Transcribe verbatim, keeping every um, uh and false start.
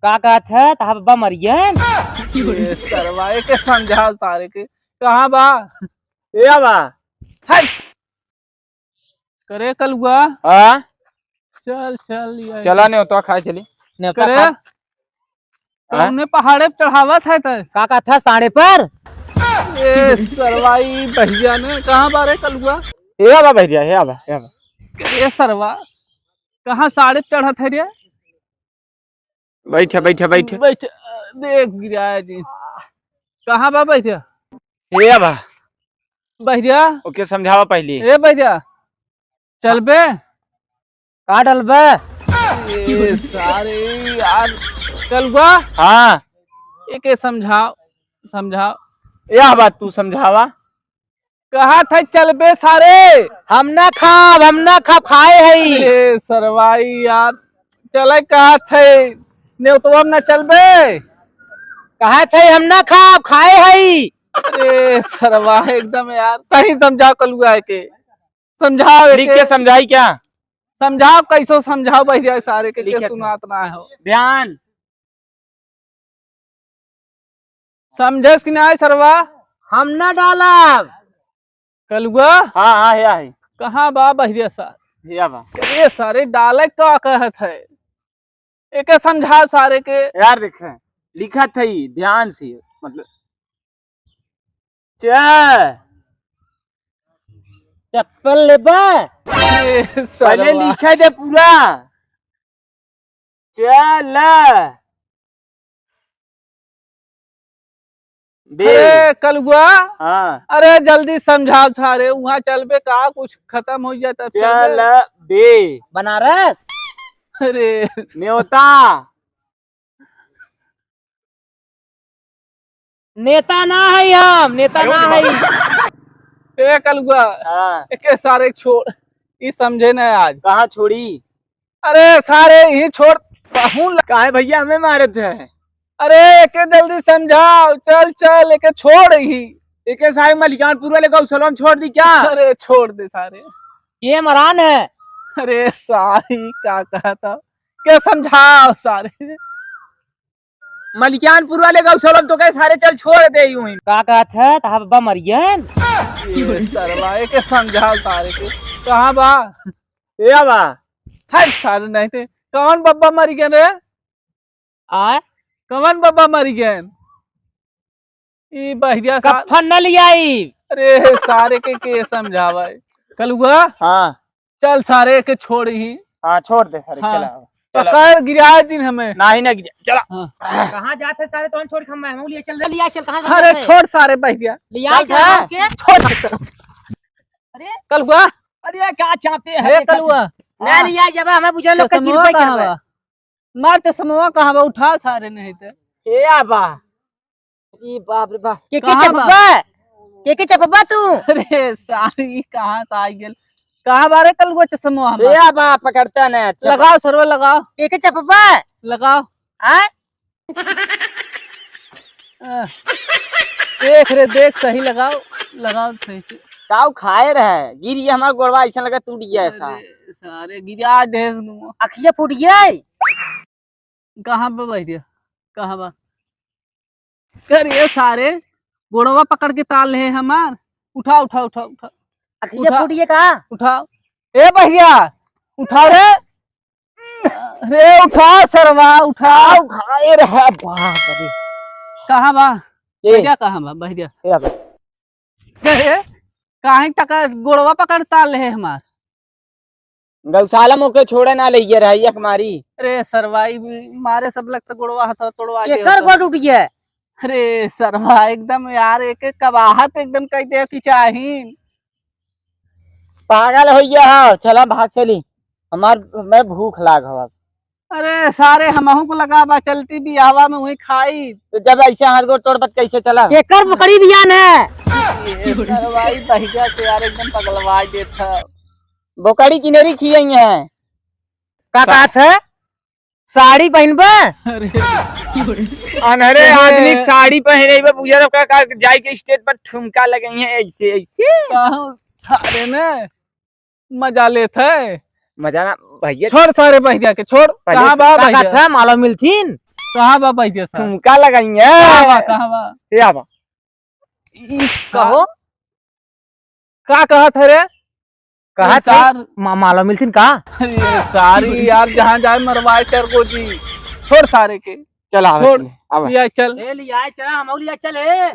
का कहत है, तहार बब्बा मरियन? ए सरवा, एके समझाओ सारे के। कहाँ बा? ए बा। हाय। करे कलुआ। हाँ? चल, चल, ये चला, नेवता खाए चली। नेवता करे? खा। हाँ? कौने पहाड़े पे चढ़ावत है तै? का कहत है, साढ़े पर? ए सरवा, ई बहिया ने कहाँ बा रे कलुआ? ए बा बहिया, ए बा, ए बा। ए सरवा, कहाँ साढ़े पे चढ़त है रे? बैठा, बैठा, बैठा। बैठ, देख गिराया जी। कहाँ बा बैठा? ए बा। बैठा। ओके समझावा पहली। ए बैठा। चलबे? का डलबे? ए सारे यार। कलुआ? हाँ। एके समझाओ, समझाओ। या बात तू समझावा। कहत है चलबे सारे। हम ना खाब, हम ना खाब, खाए हई। अरे सरवाई यार, चले कहत है, नेवतवा में ना चलबे। कहत है हम ना खाब, खाए हई। अरे सरवा एकदम यार, तहीं समझाओ कलुआ के, समझाओ लिख एके। के समझाई क्या? समझाओ, कैसो समझाओ बहिया सारे के, लिख के के सुनात ना हो। ध्यान। समझेस कि नाहीं सरवा? हम ना डालब। कलुआ? हाँ, हाँ, है, है। कहाँ बा बहिरे सार? है बा। ए सारे डाले का कहत है? एके समझाओ सारे के। यार देख, लिखत है ध्यान से, मतलब, च। चप्पल लेबा? ए पहले सरवा। लिखे दे पूरा। चल। बे। अरे कलुआ। हाँ। अरे जल्दी समझाओ सारे, वहाँ चलबे का कुछ खत्म हो जाता चल। बे। बनारस। अरे। नेवता। नेता ना है हम, नेता ना है। ए कलुआ, हाँ। एके सारे छोड़, ई समझे ना आज। कहाँ छोड़ी? अरे सारे ही छोड़, पाहुन ल- काहे भैया हमें मारत है? अरे एके जल्दी समझाओ, चल चल, एके छोड़ ही। एके सारे मलिकानपुर वाले गौशाला में छोड़ दी क्या? अरे छोड़ दे सारे। ये मरान है। अरे सारी का कहता, के समझाओ सारे। मलिकानपुर वाले गौशाला में तो कहे सारे चल छोड़ दे यूं ही। का कहत है, तहार बब्बा मरियन? ये सरवा, एके समझाओ सारे के। कहाँ बा? ए बा। हट सारे नहीं थे। कौन बब्बा मरियन रे? आय? कौन बब्बा मरियन? ई बहिरिया सार- कफन न लियाई। अरे सारे के, के समझावे? कलुआ? हाँ। चल सारे के छोड़ ही। हाँ, छोड़ दे सारे, हाँ। चला। चला। पकड़ गिरा दिन हमें। नाही ना गिरा, चला। हाँ। कहाँ जात है सारे, तोहन छोड़ के हम, हम लिए चल रहे, लिया चल, कहाँ जात अरे है? छोड़ सारे बहिरिया। लिया चल चल सारे। के। छोड़। अरे कलुआ। अरे क्या चाहते हैं? हे कलुआ। ना लिया जब हमें बुझा लो का चश्मवा गिर पे कहाँ गिर बा? मार चश्मवा कहाँ बा? उठा सारे नहीं ते। ए आबा। ई बाप रे बाप। के के कहाँ बा? चपबा? के के चपबा तू? अरे सारी कहाँ से आ गेल? कहाँ बारे कलुआ चश्मवा हमार? ए आबा पकड़ता ना। चप- लगाओ सरवा लगाओ। के के चपबा? लगाओ। आय? आह, देख रे देख, सही लगाओ, लगाओ सही से। काऊ खाए रहे, गिर गया हमारा गोड़वा, ऐसा लगा टूट गया ऐसा। अरे, सारे गिरा दे। अखिया फूट गया है। कहाँ बा भैया, कहाँ बा? अरे सारे, गोड़वा पकड़ के ताल ले हमार। उठा, उठा, उठा, उठा। अखिया उठा। फूट गया का? उठाओ। ए भैया, उठाओ रे। रे उठाओ सरवा, उठाओ। आओ, खाए रहा, बाप रे। कहाँ बा? ए। भैया कहाँ बा? भैया। ए, आ गए। अरे, काहे तक गोड़वा पकड़ता ले हमार? गौशाला में ओके छोड़े ना ले गए रहा, एक मारी। अरे सरवा, ई मारे सब लगता गोड़वा हाथ तोड़वा के केकर होता। गोड़ उठ गया? अरे सरवा, एकदम यार, एक एक कबाहत एकदम कह दे कि चाही। पागल हो गया है, चला भाग चली, हमार मैं भूख लाग हवा। अरे सारे, हमहू को लगा बा, चलती बियाहवा में वही खाई। तो जब ऐसे हर गोड़ तोड़ बत कैसे चला? केकर बकरी बियान है? ये सरवाई बहिजा से यार एकदम पगलवा देत है। बोकरी किनेरी खियई है। का सा- कहत है? साड़ी पहनबा? अरे। अनहरे अरे। आदमी साड़ी पहने बा, बुझा का, का जाए के स्टेज पर ठुमका लगई है ऐसे, ऐसे। कहूँ सारे ने मजा लेत है। मजा ना, भैया। छोड़ सारे बहिरिया के, छोड़। पहले कहाँ से बा का भैया? कहत है, माला मिलथिन? कहाँ बा पैसा सर? तुमका लगाइए। कहाँ बा, कहाँ बा? ये आवा। ई कहो? का कहत है रे? कहा था? सार। मा-, माला मिलथिन का? अरे सारी यार, जहाँ जाए मरवाए चार गो जी। छोड़ सारे के। चल आवे छोड़। तनी, आवे। लिया चल। ए, लिया चल, हम लिया चल, ए।